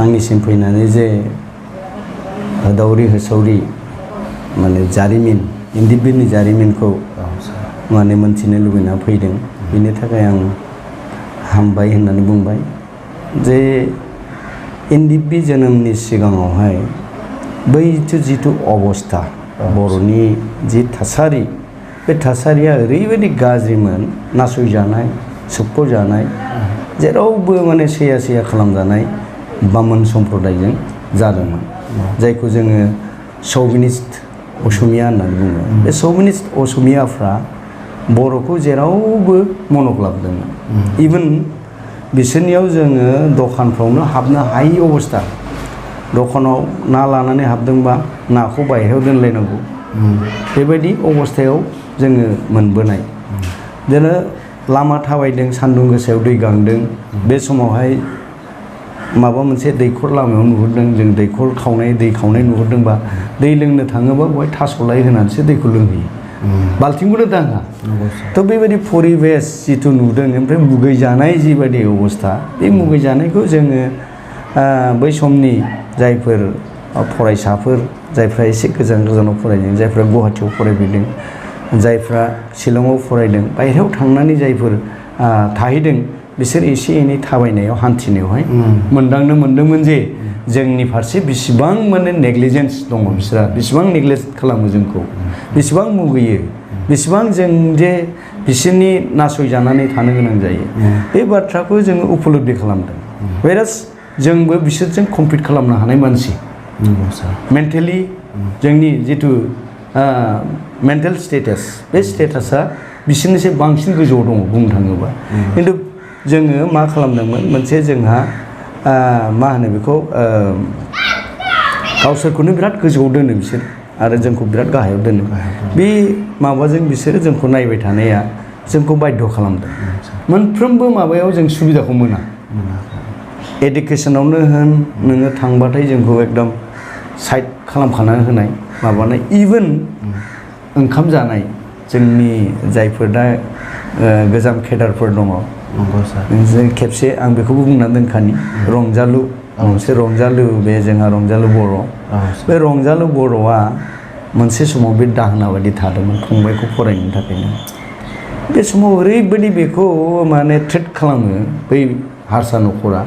आंनिसिम फैनानै जे होदावरि होसावरि माने जारिमिन इन्दिबिनि जारिमिनखौ माने मोनथिनो लुबैना फैदों बेनि थाखाय आं हामबाय होननानै बुंबाय जे इन्दिबि जोनोमनि सिगाङावहाय बै जिथु अबस्था बर'नि जि थासारि बे थासारिया ओरैबायदि गाज्रिमोन नासयजानाय सोबख'जानाय जेरावबो माने सैया सैया खालामजानाय बामोन सम्प्रदायजों जादोंमोन जायखौ जोङो शौविनिस्ट असमिया होननानै बुङो बे शौविनिस्ट असमियाफ्रा बर'खौ जेरावबो मनग्लाबदोंमोन इभेन बिसोरनियाव जोङो दखानफ्रावनो हाबनो हायि अबस्था दखानाव ना लानानै हाबदोंबा नाखौ बायहेरायाव दोनलायनांगौ बेबायदि अबस्थायाव जोङो मोनबोनाय बिदिनो लामा थाबायदों सान्दुं गोसायाव दै गांदों बे समावहाय माबा मोनसे दैखर लामायाव नुहुरदों जों दैखर खावनाय दै खावनाय नुहुरदोंबा दै लोंनो थाङोबा बेवहाय थास'लाय होनानैसो दैखौ लोंहैयो बाल्थिंखौनो दाङा थ' बेबायदि परिबेस जिथु नुदों ओमफ्राय मुगैजानाय जिबायदि अबस्था बे मुगैजानायखौ जोङो बै समनि जायफोर फरायसाफोर जायफ्रा एसे गोजान गोजानाव फरायदों जायफ्रा गुवाहाटियाव फरायफैदों जायफ्रा शिलंआव फरायदों बायहेरायाव थांनानै जायफोर थाहैदों बिसोर एसे एनै थाबायनायाव हान्थिनायावहाय मोनदांनो मोनदोंमोन जे जोंनि फारसे बेसेबां माने नेग्लिजेन्स दङ बिसोरा बेसेबां नेग्लेक्ट खालामो जोंखौ बेसेबां मुगैयो बेसेबां जों जे बिसोरनि नासयजानानै थानो गोनां जायो बे बाथ्राखौ जोङो उपलब्धि खालामदों वेरास जोंबो बिसोरजों कम्पिट खालामनो हानाय मानसि मेन्टेलि जोंनि जिथु मेन्टेल स्टेटास बे स्टेटासा बिसोरनिसो बांसिन गोजौआव दङ बुंनो थाङोबा खिन्थु जोङो मा खालामदोंमोन मोनसे जोंहा मा होनो बेखौ गावसोरखौनो बिराद गोजौआव दोनो बिसोर आरो जोंखौ बिराद गाहायाव दोनो बे माबाजों बिसोरो जोंखौ नायबाय थानाया जोंखौ बाध्य खालामदों मोनफ्रोमबो माबायाव जों सुबिदाखौ मोना एडुकेसनावनो होन नोङो थांबाथाय जोंखौ एकदम साइड खालामखानानै होनाय माबानाय इभेन ओंखाम जानाय जोंनि जायफोर दा गोजाम केडारफोर दङ जों खेबसे आं बेखौबो बुंनानै दोनखानि रंजालु मोनसे रंजालु बे जोंहा रंजालु बर' बे रंजालु बर'आ मोनसे समाव बे दाहोना बायदि थादोंमोन फंबायखौ फरायनो थाखायनो बे समाव ओरैबायदि बेखौ माने ट्रिट खालामो बै हारसा न'खरा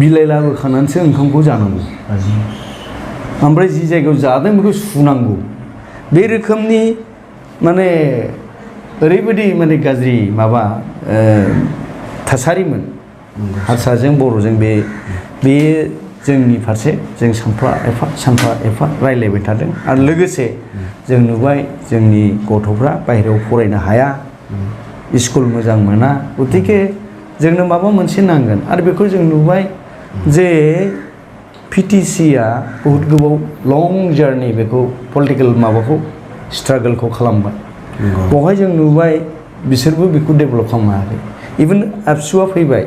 बिलाइ लाबोखानानैसो ओंखामखौ जानांगौ ओमफ्राय जि जायगायाव जादों बेखौ सुनांगौ बे रोखोमनि माने ओरैबायदि माने गाज्रि माबा थासारिमोन हारसाजों बर'जों बे जोंनि फारसे जों सानफा एफा रायलायबाय थादों आरो लोगोसे जों नुबाय जोंनि गथ'फ्रा बाहेरायाव फरायनो हाया स्कुल मोजां मोना गतिके जोंनो माबा मोनसे नांगोन आरो बेखौ जों नुबाय जे पिटिसिआ बहुत गोबाव लं जार्नि बेखौ पलिटिकेल माबाखौ स्ट्रागोलखौ खालामबाय बेवहाय जों नुबाय बिसोरबो बेखौ डेभेलप खालामनो हायाखै इभेन आबसुआ फैबाय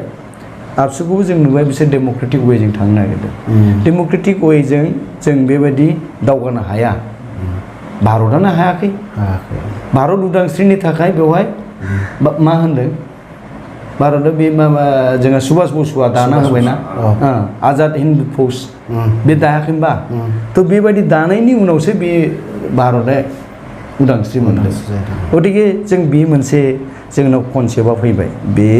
आबसुखौबो जों नुबाय बिसोर डेम'क्रेटिक वेजों थांनो नागिरदों डेम'क्रेटिक वेजों जों बेबायदि दावगानो हाया भारतआनो हायाखै भारत उदांस्रिनि थाखाय बेवहाय मा होनदों भारतआ बे माबा जोंहा सुभाष बसुआ दाना होबायना आजाद हिन्द फौज बे दायाखैबा थ' बेबायदि दानायनि उनावसो बे भारतआ उदांस्रि मोनदों गतिके जों बे मोनसे जोंनाव कनसेप्टआ फैबाय बे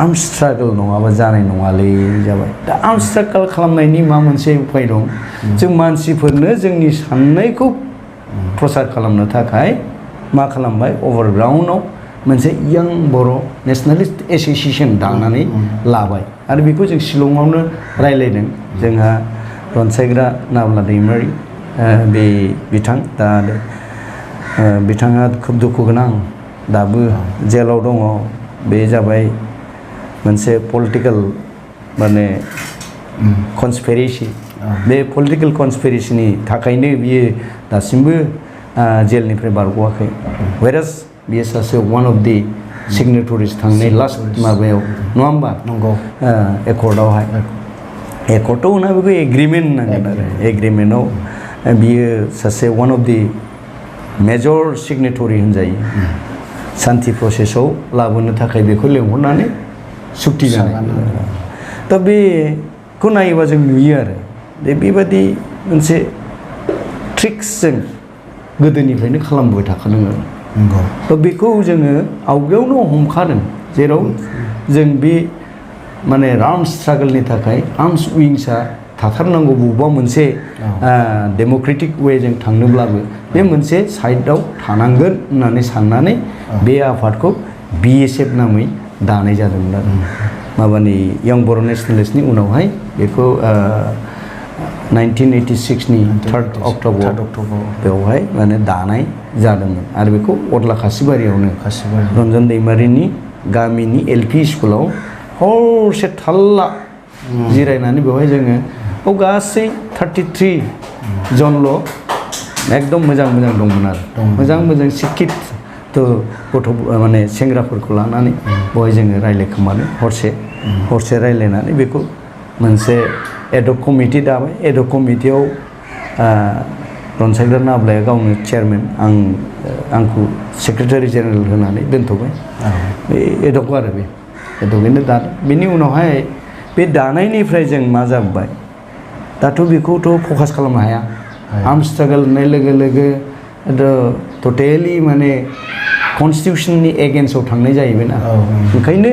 आर्म स्ट्रागल नङाबा जानाय नङालै जाबाय दा आर्म स्ट्रागल खालामनायनि मा मोनसे उपाय दं जों मानसिफोरनो जोंनि साननायखौ प्रसार खालामनो थाखाय मा खालामबाय अभारग्राउन्डआव मोनसे यां बर' नेसनेलिस्ट एस'सिएशन दानानै लाबाय आरो बेखौ जों शिलंआवनो रायलायदों जोंहा रनसायग्रा नाब्ला दैमारि बे बिथां दा बिथाङा खोब दुखु गोनां दाबो जेलाव दङ बे जाबाय मोनसे पलिटिकेल माने कनस्पिरेसि बे पलिटिकेल कनस्पिरेसिनि थाखायनो बियो दासिमबो जेलनिफ्राय बारग'वाखै वेरास बियो सासे वान अफ दि सिगनेटरिस थांनाय लास्ट माबायाव नङा होमबा नंगौ एकर्डआवहाय एकर्डआव होना बेखौ एग्रिमेन्ट नांगोन आरो एग्रिमेन्टआव बियो सासे वान अफ दि मेजर सिगनेटरि होनजायो सान्ति प्रसेसआव लाबोनो थाखाय बेखौ लेंहरनानै सुक्ति जानाय दा बे बेखौ नायोबा जों नुयो आरो बेबादि मोनसे ट्रिक्सजों गोदोनिफ्रायनो खालामबोबाय थाखादों आरो थ' बेखौ जोङो आवगायावनो हमखादों जेराव जों बे माने आर्म्स स्ट्रागोलनि थाखाय आर्म्स विंसआ थाथारनांगौ बबेबा मोनसे डेम'क्रेटिक वेजों थांनोब्लाबो बे मोनसे साइडआव थानांगोन होननानै साननानै बे आफादखौ BSF नामै दानाय जादोंमोन आरो माबानि यंग बर' नेशनेलिस्टनि उनावहाय बेखौ 1986 नि 3 अक्ट'बर बेवहाय माने दानाय जादोंमोन आरो बेखौ अदला खासिबारियावनो रन्जन दैमारिनि गामिनि LP स्कुलाव हरसे थाल्ला जिरायनानै बेवहाय जोङो गासै 33 जनल' एकदम मोजां दंमोन आरो मोजां सिकित गथ' माने सेंग्राफोरखौ लानानै बेवहाय जोङो रायलायखोमानो हरसे रायलायनानै बेखौ मोनसे एडक कमिटि दाबाय एडक कमिटियाव रनसायग्रा नाब्लाया गावनो चेयारमेन आंखौ सेक्रेटारि जेनेरेल होनानै दोनथ'बाय बे एडक आरो बे एडकैनो दादों बेनि उनावहाय बे दानायनिफ्राय जों मा जाबाय दाथ' बेखौथ' फकास खालामनो हाया आर्म स्ट्रागल होननाय लोगो लोगो टटेलि माने कनस्टिटिउसननि एगेन्स्टआव थांनाय जाहैबाय ना ओंखायनो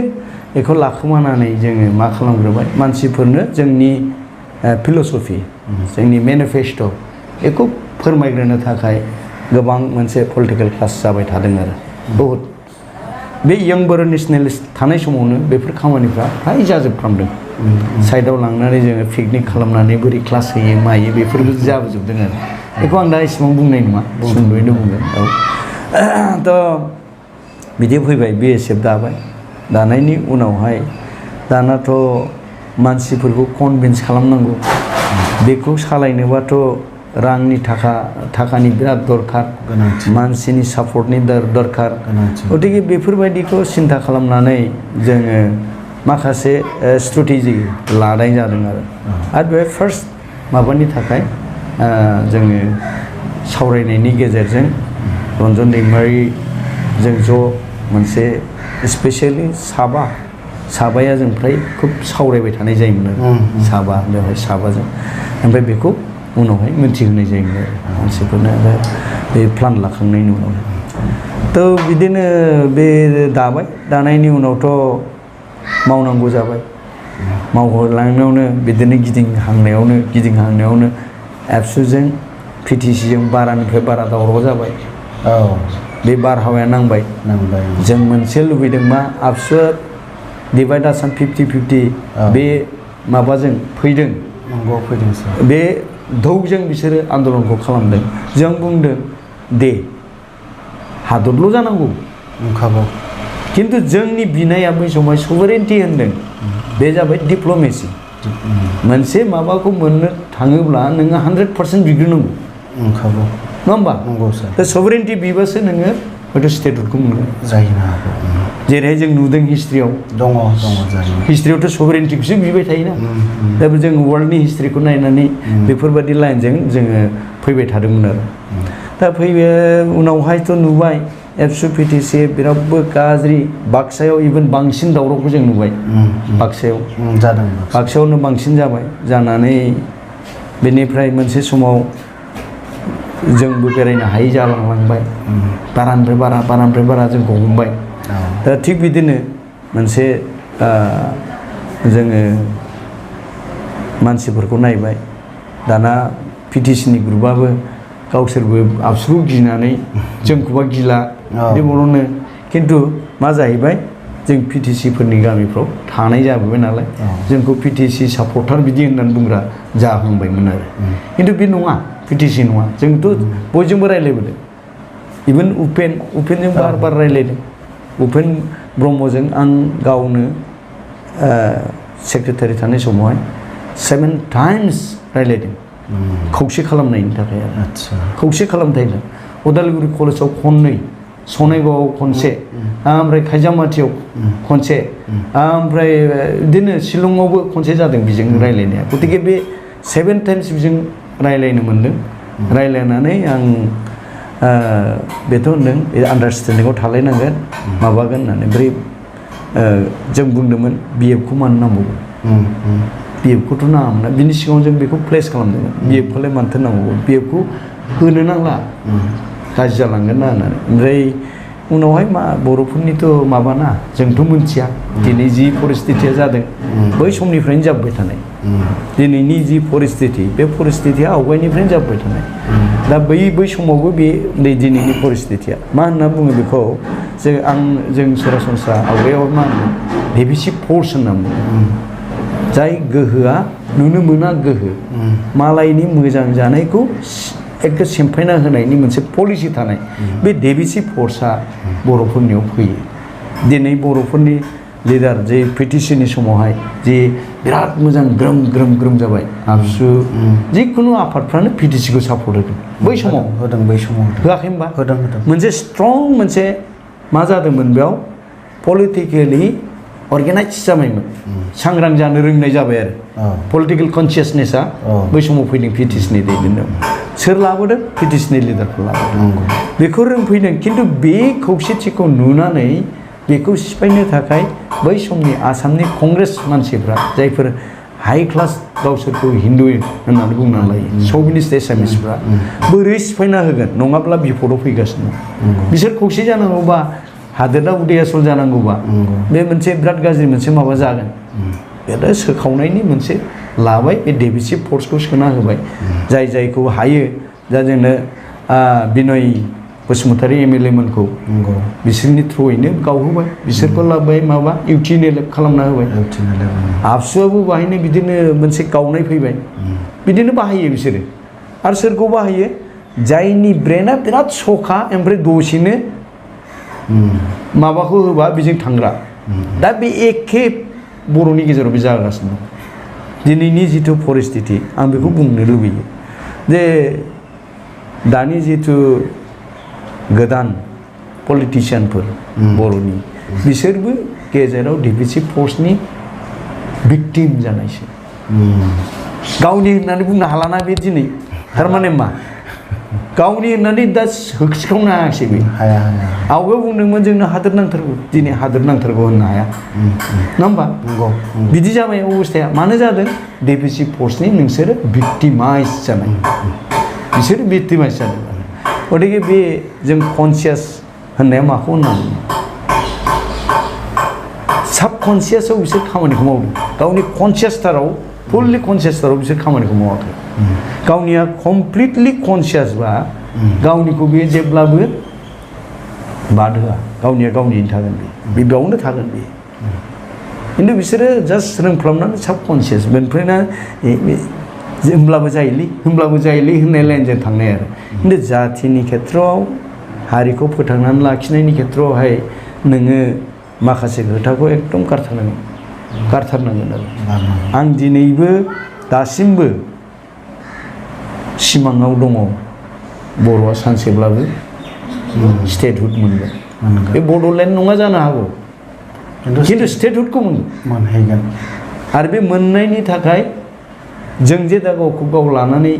बेखौ लाखोमानानै जोङो मा खालामग्रोबाय मानसिफोरनो जोंनि फिल'सफि जोंनि मेनिफेस्ट' बेखौ फोरमायग्रोनो थाखाय गोबां मोनसे पलिटिकेल क्लास जाबाय थादों आरो बहुद बे यंग बर' नेशनेलिस्ट थानाय समावनो बेफोर खामानिफ्रा फ्राय जाजोबफ्रामदों साइडआव लांनानै जोङो पिकनिक खालामनानै बोरै क्लास होयो मायो बेफोरबो जाबोजोबदों आरो बेखौ आं दा एसेबां बुंनाय नङा सुंद'यैनो बुंगोन थ' बिदि फैबाय BSF दाबाय दानायनि उनावहाय दानाथ' मानसिफोरखौ कनभिन्स खालामनांगौ बेखौ सालायनोबाथ' रांनि थाखानि बिराद दरखार मानसिनि सापर्टनि दरखार गतिके बेफोरबायदिखौ सिन्था खालामनानै जोङो माखासे स्ट्रेटेजि लानाय जादों आरो बे फार्स्ट माबानि थाखाय जोङो सावरायनायनि गेजेरजों रन्जन दैमारिजों ज' मोनसे स्पेसियेलि साबाया जों फ्राय खुब सावरायबाय थानाय जायोमोन आरो बेवहाय साबाजों ओमफ्राय बेखौ उनावहाय मिन्थिहोनाय जायोमोन आरो मानसिफोरनो बे प्लान लाखांनायनि उनाव थ' बिदिनो बे दानायनि उनावथ' मावनांगौ जाबाय मावलांनायावनो बिदिनो गिदिंहांनायावनो एबसुजों PTCजों बारानिफ्राय बारा दावराव जाबाय बे बारहावाया नांबाय जों मोनसे लुबैदों मा आबसुआ डिभाइड आसाम 50-50 बे माबाजों फैदों बे धौजों बिसोरो आन्दलनखौ खालामदों जों बुंदों दे हादरल' जानांगौ खिन्थु जोंनि बिनाया बै समाव सभारेन्टि होनदों बे जाबाय डिप्ल'मेसि मोनसे माबाखौ मोननो थाङोब्ला नोङो 100% बिग्रोनांगौ नङा होमबा दा सभारेन्टि बिबासो नोङो हयथ' स्टेटुटखौ मोनगोन जाहैनो हागौ जेरैहाय जों नुदों हिस्ट्रियाव हिस्ट्रियावथ' सभारेन्टिखौसो बिबाय थायोना दा जों वर्ल्डनि हिस्ट्रिखौ नायनानै बेफोरबायदि लाइनजों जोङो फैबाय थादोंमोन आरो दा फैबाय उनावहायथ' नुबाय एबसु PTC बिरादबो गाज्रि बाक्सायाव इभेन बांसिन दावरावखौ जों नुबाय बाक्सायावनो बांसिन जाबाय जानानै बेनिफ्राय मोनसे समाव जोंबो बेरायनो हायि जालांबाय बारानिफ्राय बारा जोंखौ हमबाय दा थिग बिदिनो मोनसे जोङो मानसिफोरखौ नायबाय दाना PTCनि ग्रुपआबो गावसोरबो आबसुखौ गिनानै जोंखौबा गिला बे बर'नो खिन्थु मा जाहैबाय जों PTCफोरनि गामिफ्राव थानाय जाबोबाय नालाय जोंखौ PTC सापर्टार बिदि होननानै बुंग्रा जाहांबायमोन आरो खिन्थु बे नङा PTC नङा जोंथ' बयजोंबो रायज्लायबोदों इभेन उपेनजों बार रायज्लायदों उपेन ब्रह्मजों आं गावनो सेक्रेटारि थानाय समावहाय 7 टाइम्स रायज्लायदों खौसे खालामनायनि थाखाय खौसे खालामथायनो उदालगुरि कलेजाव खननै सनायगावआव खनसे ओमफ्राय खायजामाथियाव खनसे ओमफ्राय बिदिनो शिलंआवबो खनसे जादों बेजों रायज्लायनाया गतिके बे 7 टाइम्स बेजों रायज्लायनो मोनदों रायज्लायनानै आं बेथ' होनदों बे आन्डारस्टेन्डिंआव थालायनांगोन माबागोन होननानै ओमफ्राय जों बुंदोंमोन BF खौ मानो नांबावगौ बिएफखौथ' नाङामोन बिनि सिगाङाव जों बेखौ प्लेस खालामदोंमोन बिएफखौलाय मानोथो नांगौ बिएफखौ होनो नांला गाज्रि जालांगोन ना होननानै ओमफ्राय उनावहाय मा बर'फोरनिथ' माबाना जोंथ' मोनथिया दिनै जि परिस्थितिया जादों बै समनिफ्रायनो जाबोबाय थानाय दिनैनि जि परिस्थिति बे परिस्थितिया आवगायनिफ्रायनो जाबोबाय थानाय दा बै समावबो बे नै दिनैनि परिस्थितिया मा होनना बुङो बेखौ जों सरासनस्रा आवगायाव मा होनो डेभिसिभ फर्स होनना बुङो जाय गोहोआ नुनो मोना गोहो मालायनि मोजां जानायखौ एकदम सेमफायना होनायनि मोनसे पलिसि थानाय बे डेभिसिभ फर्सआ बर'फोरनियाव फैयो दिनै बर'फोरनि लिडार जे पिटिसिनि समावहाय जे बिराद मोजां ग्रोम जाबाय आबसु जिखुनु आफादफ्रानो पिटिसिखौ सापर्ट होदों बै समाव होआखै होनबा मोनसे स्ट्रं मोनसे मा जादोंमोन बेयाव पलिटिकेलि अर्गेनाइज जाबायमोन सांग्रां जानो रोंनाय जाबाय आरो पलिटिकेल कनसियासनेसा बै समाव फैदों पिटिसिनि दैदेननायाव सोर लाबोदों पिटिसिनि लिडारफोर लाबोदों बेखौ रोंफैदों खिन्थु बे खौसेथिखौ नुनानै बेखौ सिफायनो थाखाय बै समनि आसामनि कंग्रेस मानसिफ्रा जायफोर हाई क्लास गावसोरखौ हिन्दु होननानै बुंनानै लायो सौभिनिस्ट एसामिसफ्रा बोरै सिफायना होगोन नङाब्ला बिपदआव फैगासिनो बिसोर खौसे जानांगौबा हादोरा उदयासल जानांगौबा बे मोनसे बिराद गाज्रि मोनसे माबा जागोन बेनो सोखावनायनि मोनसे लाबाय बे डेभिसिभ फर्सखौ सोना होबाय जायखौ हायो दा जोंनो बिनय बसुमतारी एमएलए मोनखौ बिसोरनि थ्रुयैनो गावहोबाय बिसोरखौ लाबाय माबा इउटिएनएलएफ खालामना होबाय आबसुआबो बाहायनो बिदिनो मोनसे गावनाय फैबाय बिदिनो बाहायो बिसोरो आरो सोरखौ बाहायो जायनि ब्रेना बिराद सखा ओमफ्राय दसेनो माबाखौ होबा बेजों थांग्रा दा बे एखे बर'नि गेजेराव बे जागासिनो दं दिनैनि जिथु परिस्थिति आं बेखौ बुंनो लुबैयो जे दानि जिथु गोदान पलिटिशियानफोर बर'नि बिसोरबो गेजेराव डिभिसिभ फर्सनि भिक्टिम जानायसो गावनि होननानै बुंनो हालाना बे दिनै थारमाने मा गावनि होननानै दा होखिखावनो हायाखिसै बे आवगायाव बुंदोंमोन जोंनो हादोर नांथारगौ दिनै हादोर नांथारगौ होननो हाया नङा होमबा बिदि जाबाय अबस्थाया मानो जादों डिभिसिभ फर्सनि नोंसोरो भिक्टिमाइज जानाय बिसोरो भिक्टिमाइज जादों गतिके बे जों कनसियास होननाया माखौ होननानै साबकनसियासआव बिसोर खामानिखौ मावदों गावनि कनसियासथाराव फुललि कनसियासथाराव बिसोर खामानिखौ मावाखै गावनिया कमप्लिटलि कनसियासबा गावनिखौ बे जेब्लाबो बाद होआ गावनिया गावनिनो थागोन बे बेयावनो थागोन बे खिन्थु बिसोरो जास्ट रोंफ्लाबनानै साबकनसियास बेनिफ्रायनो होमब्लाबो जायोलै होननाय लाइनजों थांनाय आरो खिन्थु जाथिनि खेथ्रआव हारिखौ फोथांनानै लाखिनायनि खेथ्रआवहाय नोङो माखासे खोथाखौ एकदम गारथारनांगोन आरो आं दिनैबो दासिमबो सिमाङाव दङ बर'आ सानसेब्लाबो स्टेटहुड मोनगोन बे बड'लेण्ड नङा जानो हागौ खिन्थु स्टेटहुडखौ मोनहैगोन आरो बे मोननायनि थाखाय जों जे दा गावखौ गाव लानानै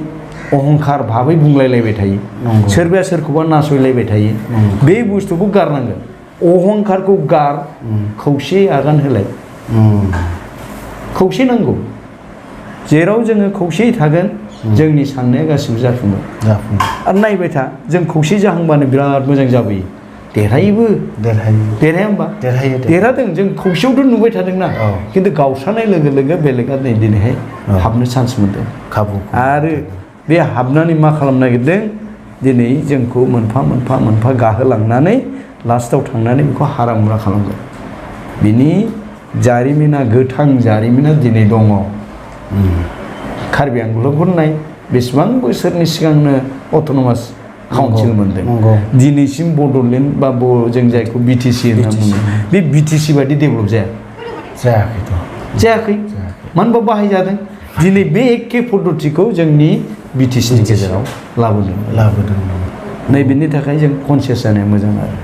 अहंखार भाबै बुंलायलायबाय थायो सोरबाया सोरखौबा नासयलायबाय थायो बे बुस्थुखौ गारनांगोन अहंखारखौ गार खौसे आगान होलाय खौसे नांगौ जेराव जोङो खौसेयै थागोन जोंनि साननाया गासिबो जाफुङो आरो नायबाय था जों खौसे जाहांबानो बिराद मोजां जाबोयो देरहाया होमबा देरहादों जों खौसेयावथ' नुबाय थादोंना खिन्थु गावस्रानाय लोगो लोगो बेलेगा नै दिनैहाय हाबनो चान्स मोनदों खाबु आरो बे हाबनानै मा खालामनो नागिरदों दिनै जोंखौ मोनफा गाहोलांनानै लास्टआव थांनानै बेखौ हारामुरा खालामगोन बिनि जारिमिना गोथां जारिमिना दिनै दङ कार्बि आंलंखौ नाय बेसेबां बोसोरनि सिगांनो अट'नमास काउन्सिल मोनदों दिनैसिम बड'लेण्ड बा जों जायखौ बिटिसि होनना बुङो बे बिटिसि बायदि डेभेलप जायाखै मानो होनबा बाहायजादों दिनै बे एखे पद्धतिखौ जोंनि बिटिसिनि गेजेराव लाबोदों नै बेनि थाखाय जों कनसियास जानाया मोजां आरो